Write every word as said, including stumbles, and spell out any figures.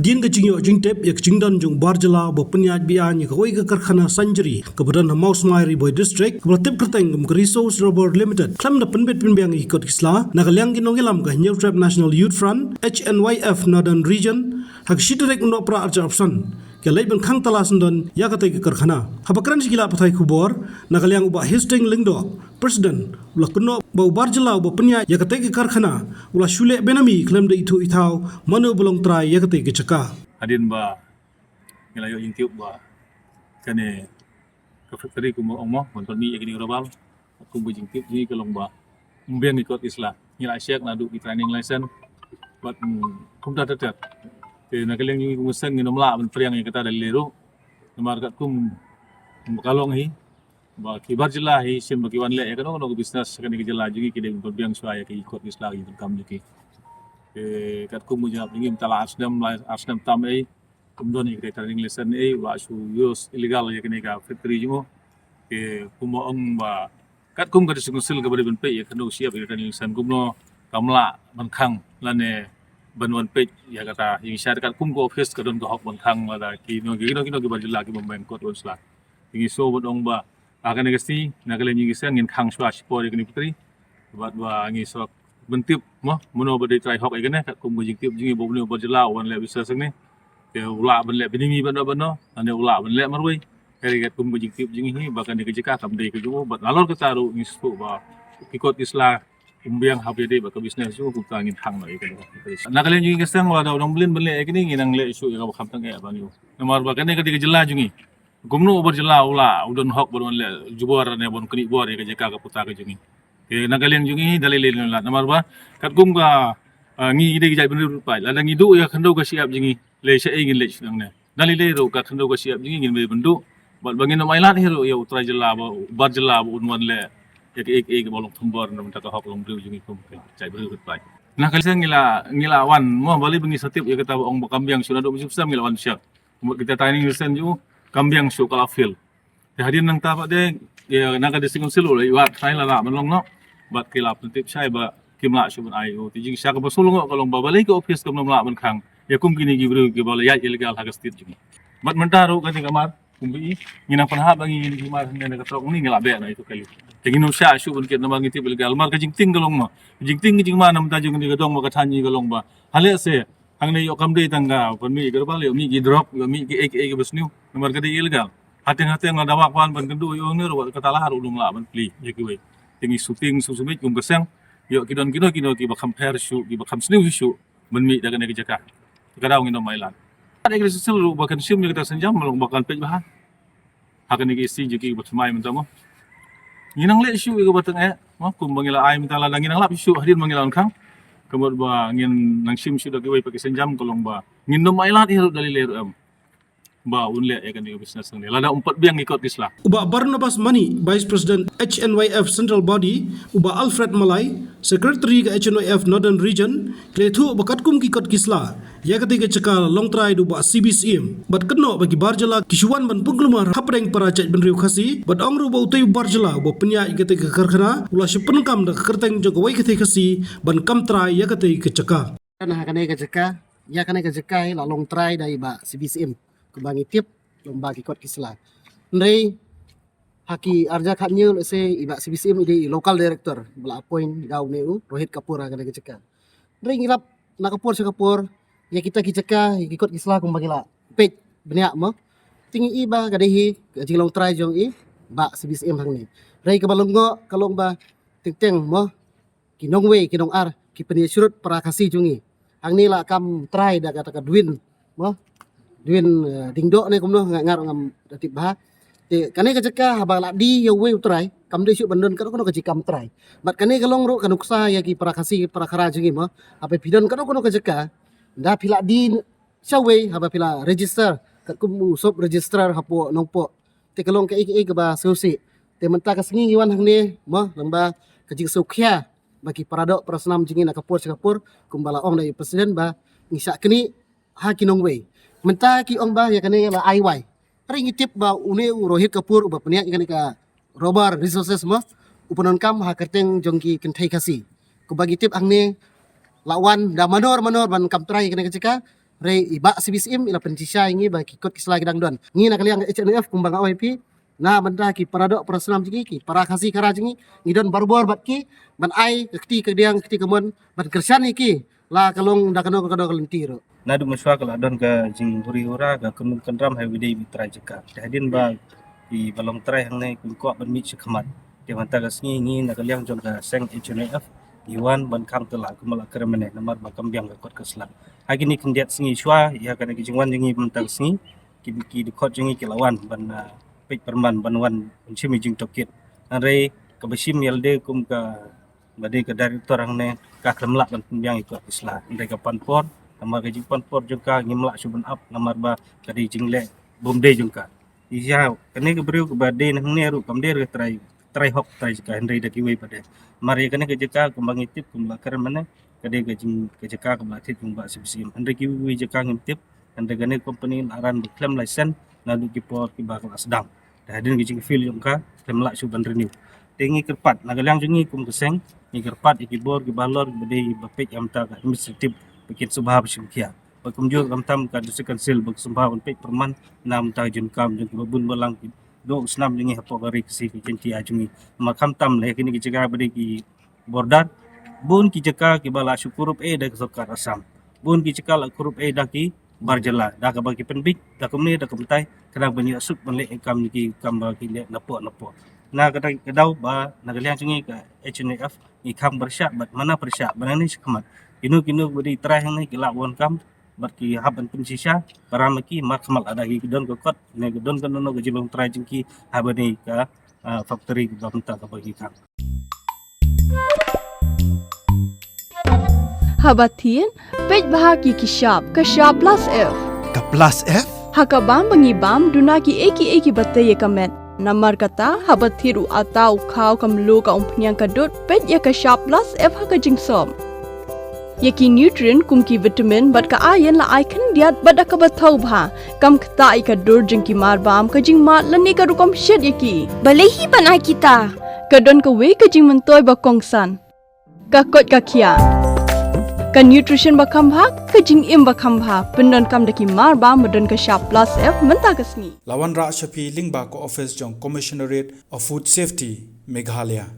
Hadien ka jingïoh jingtip ïa ka jingdon jong u bar jylla uba pynïaid beaiñ ïa kawei ka karkhana Sanjri kaba don ha Mawsmai, Ri Bhoi District, kaba la tip kyrteng kum ka Resource Rubber Limited, khlem da pynbit pynbiang ïa ki kot ki sla, na ka liang ki nongïalam ka Hynñiewtrep National Youth Front, H N Y F Northern Region, ha ka shi tarik u Nohprah arhajar arphew san, ki la leit ban khang tala syndon ïa katei ka karkhana. Haba kren sha ki lad pathai khubor, na ka liang u Bah Hastings Lyngdoh, President, u la kynnoh ba u bar jylla uba pynïaid ïa katei ka karkhana u la shu leh benami khlem da ithuh ithaw mano ba long trai ïa katei ka jaka. Hadien ba ngi la ïoh jingtip ba kane ka factory kumba ong mo, ban pynmih ïa kine ki rubber, kum ka jingtip jong ngi ka long ba ym biang ki kot ki sla. Ngi la check naduh ki trading license bad, mm, kumta ter ter. Te na ka liang jong ngi kum ka seng ngin ym lah ban pdiang ïa kata da lei lei ruh. Namar katkum ba ka long hi ba ki bar jylla hi, shisien ba ki wan leh ïa kano kano ka business ha kane ka jylla jong ngi, ki dei ban pynbiang shuwa ïa ki kot ki sla, ki jingdonkam jong ki. Te katkum ka jingïap jong ngi mynta la ar snem, la ar snem tam ei, ym don ïa ka trading license ei, ba shu use illegal ïa kane ka factory jong u. Te kumba ong ba katkum ka District Council kaba dei ban peit ïa kano ka shyiap ïa ka trading license, kumno kam lah ban khang lane ban wan peit ïa kata. Ïa ngi shai katkum ka office ka don ka hok ban khang lada kino kino kino ki bar jylla ki bym biang kot wan sla. Te ngi sngew ban ong ba ha kane ka sngi, na ka liang jong ngi ki seng, ngin khang shuwa shipor ïa kane ka factory. Bad ba ngi sngew ban tip mo, mano ba dei trai hok ïa kane, katkum ka jingtip jong ngi ba une u bar jylla u wan leh business hangne, te u lah ban leh benami bad bad no, lane u lah ban leh marwei. Hynrei katkum ka jingtip jong ngi hi ba kane ka jaka kam dei ka jong u, bad nalor kata ruh ngi sngewthuh ba ki kot ki sla ym biang hap ïadei bad ka business jong u, kumta ngin khang noh ïa kane. Na ka liang jong ngi ki seng, lada u dang mlien ban leh ïa kane, ngi nang leh shuh ïa kaba kham tang eh ba ngi u. Namar ba kane ka dei ka jylla jong ngi. Kumno u bar jylla u lah, u don hok ban wan leh jubor ne ban knieh bor ïa ka jaka ka puta ka jong ngi. Te na ka liang jong ngi da lei lei lad, namar ba katkum ka, ah, ngi dei ki jaitbynriew paid, lada ngi duh ïa ka khyndew ka shyiap jong ngi, lei shaei ngin leit shuh nangne. Da lei lei ruh ka khyndew ka shyiap jong ngi ngin wei ban duh. Bad ba ngin ym ailad hi ruh ïa u trai jylla ba, u bar jylla ba un wan leh ïa kaei kaei kaba long thombor na ka bynta ka hok longbriew jong ngi kum ki jaitbynriew paid. Na ka liang ngi la, ngi la wan mo, balei ba ngi sa tip ïa kata ba ong ba kam biang shuh, naduh ba shu pyrshang ngi la wan sha. Kumba kita training lesson ju kam biang shuh, ka la fail. Te hadien nangta pat de, ïa, na ka District Council u la ïa wad trai la lah ban long noh. Bad ki la pyntip shai ba kim lah shuh ban ai u. Te jingshisha kaba sngewlyngngoh ka long ba balei ka office kam lah ban khang ïa kum kine ki briew kiba la ïaid illegal ha ka state jong ngi. Bad mynta ruh kane ka mar, kumba i, ngi nang pynhap ba ngi, ngi mar hangne na ka trok ngi, ngi la beh noh ïa itu kali. Te ngin ym shah shuh ban kit namar ngi tip illegal. Mar ka jingtieng ka long ma. Jingtieng ka jingma na mynta jong ngi ka dong ba ka thaiñ ngi ka long ba, ha lehse hangne ïoh kam dei tang ka pynmih ka rubber, ïoh mih ki drug, ïoh mih kiei kiei kiba sniew. Namar ka dei illegal. Hateng hateng lada wad wan ban kynduh ïoh ne ruh, kata la ruh u lah ban plie ïa kiwei. Te ngi shu tieng shu submit kum ka seng, ïoh ki don kino kino kiba kham pher shuh, kiba kham sniew shuh ban mih da kane ka jaka. Ka daw ngin ym ailad. Ka dei ka shisha ruh ba kan shim ïa kata sienjam, long ba kan peit bha ha kane ka issue jong ki ba thymmai mynta mo. Ngi nang leh shuh ïa kaba tang eh mo, kumba ngi la ai mynta, lada ngi nang lap shuh hadien ba ngi la wan khang, ka mut ba ngin nang shim shuh da kiwei pat ki sienjam, ka long ba ngin ym ailad hi ruh da lei lei ruh em ba un leh ïa kane ka business hangne lada um pat biang ki kot ki sla. U Bah Barnabas Mani, Vice President H N Y F Central Body, u Bah Alfred Malai, Secretary ka H N Y F Northern Region, ki la ïathuh ba katkum ki kot ki sla, ïa katei ka jaka la long trai da u Bah C B Syiem. Bad kynnoh ba ki bar jylla ki shu wan ban pynkulmar hapdeng para jaitbynriew Khasi, bad ong ruh ba utei u bar jylla uba pynïaid ïa katei ka karkhana u la shu pyndonkam da ka kyrteng jong kawei ka thei Khasi ban kam trai ïa katei ka jaka. Na ha kane ka jaka, ïa kane ka jaka hi la long trai da i Bah C B Syiem. Kumba ngi tip, long ba ki kot ki sla. Hynrei ha ki arhajar khathynñiew lehse i Bah C B Syiem i dei i local director ba la appoint da une u Rohit Kapoor ha kane ka jaka. Hynrei ngi lap na ka por sha ka por, ïa kita ki jaka, ïa ki kot ki sla kumba ngi la peit bniah mo. Te ngi i ba ka dei hi ka jinglong trai jong i Bah C B Syiem hangne. Hynrei kaba lyngngoh ka long ba teng teng mo, ki nongwei ki nongar ki pynïasyrut para Khasi jong ngi. Hangne la kam trai da kata ka Dwin mo, Dwin, eh, Diengdoh ne kumno, nga, nga ruh ngam da tip bha. Te kane ka jaka haba la die ïa uwei u trai, kam dei shuh ban don kano kano ka jingkam trai. Bad kane ka long ruh ka nuksa ïa ki para Khasi para Khara jong ngi mo. Haba phi don kano kano ka jaka, da phi la die shawei, haba phi la register katkum u sub registrar hapoh Nongpoh, te ka long kaei kaei kaba sngewsih. Te mynta ka sngi ngi wan hangne mo, lyngba ka jingsngewkhia ba ki para doh para snam jong ngi na ka por sha ka por, kumba la ong da i President ba ngi shah knieh ha ki nongwei. Mynta ki ong ba ïa kane la ai wai. Hynrei ngi tip ba une u Rohit Kapoor uba pynïaid ïa kane ka Rubber Resources mo, u pyndonkam ha kyrteng jong ki kynthei Khasi. Kumba ngi tip hangne la wan da manor manor ban kam trai ïa kane ka jaka. Hynrei i Bah C B C M i la pynshisha ïa ngi ba ki kot ki sla ki dang don. Ngi na ka liang H N I F kumba nga ong ïa phi, na bynta ki para doh para snam jong ngi, ki para Khasi Khara jong ngi, ngi don barabor bad ki ban ai ka kti kadiang, ka kti kamon ban kyrshan ïa ki la ka long da kano kano ka lynti ruh. Naduh mynshuwa ka la don ka jinghuri hura, ka kynrum kynram ha kaba ïadei bad trai jaka. Te hadien ba kiba long trai hangne kin kwah ban mih shakhmat, te mynta ka sngi ngi na ka liang jong ka seng H N I F ngi wan ban khang tylla kumba la kren mynne, namar ba kam biang ka kot ka sla. Ha kine khyndiat sngi shuwa ïa kane ka jingwan jong ngi mynta ka sngi, ki, ki dkhot jong ngi ki la wan ban, ah, peit pyrman, ban wan ban shim ïa ka jingtohkit. Hynrei kaba shim ïa lade kum ka ba dei ka director hangne ka khlem lah ban pynbiang ïa ka kot ka sla. Hynrei ka pan por, namar ka jingpan por jong ka ngim lah shuh ban ap, namar ba ka dei jingleh bym dei jong ka. Ïa kane ka briew kaba dei na hangne ruh kam dei ka trai, trai hok trai jaka, hynrei da kiwei pat de. Namar ïa kane ka jaka kumba ngi tip kumba la kren mynne, ka dei ka jing, ka jaka kaba la thied kum Bah C B C M. Hynrei kiwei kiwei jaka ngim tip, hynrei kane ka company la ran ba khlem license naduh ki por kiba ka la sdang. Te hadien ka jingfill jong ka khlem lah shuh ban renew. Te ngi kyrpad na ka liang jong ngi kum ka seng, ngi kyrpad ïa ki bor kiba halor kiba dei ba peit ïa mynta ka administrative ba kin sngewbha ba shim khia. Ba kumjuh khamtam ka District Council ba sngewbha ban peit pyrman na mynta ka jingkam jong kiba bun balang ki doh snam jong ngi hapoh ka ri Khasi ka Jaiñtia jong ngi. Namar khamtam leh kine ki jaka ba dei ki border, bun ki jaka kiba la shu kurup eh da ka sorkar Assam, bun ki jaka la kurup eh da ki bar jylla, da kaba ki pynbit da kumne da kumtai, khnang ban ïoh suk ban leh ïa kam ki kam ba ki leh napoh napoh. Na ka dei ka daw ba na ka liang jong ngi ka H N I F ngi khang pyrshah bad mana pyrshah ba nangne shakhmat kino kino ba dei trai hangne ki lah wan kam bad ki hap ban pynshisha, para ma ki mar khmat lada ki don ka kot ne ki don kano kano ka jinglong trai jong ki ha ba dei ka, ah, factory ba mynta kaba ki khang. Haba thied, peit bha ki ki shap, ka shap plus F. Ka plus F? Ha ka bam ba ngi bam, duna ki ei ki ei kiba tei ïa ka met. Namar kata, haba thied u ata u khaw ka mluh ka umphniang ka dud, peit ïa ka shap plus F ha ka jingsop. Ïa ki nutrient kum ki vitamin bad ka iron la ai khyndiat bad da kaba thaw bha. Kam ktah ïa ka dur jong ki mar bam, ka jingmad lane ka rukom shet ïa ki. Balei hi ban ai kita? Ka don kawei ka jingmyntoi ba kongsan. Ka koit ka khiah. Ka nutrition ba kham bha, ka jingim ba kham bha. Pyndonkam da ki mar bam ba don ka shap plus F mynta ka sngi. La wanrah sha phi lyngba ka office jong Commissionerate of Food Safety, Meghalaya.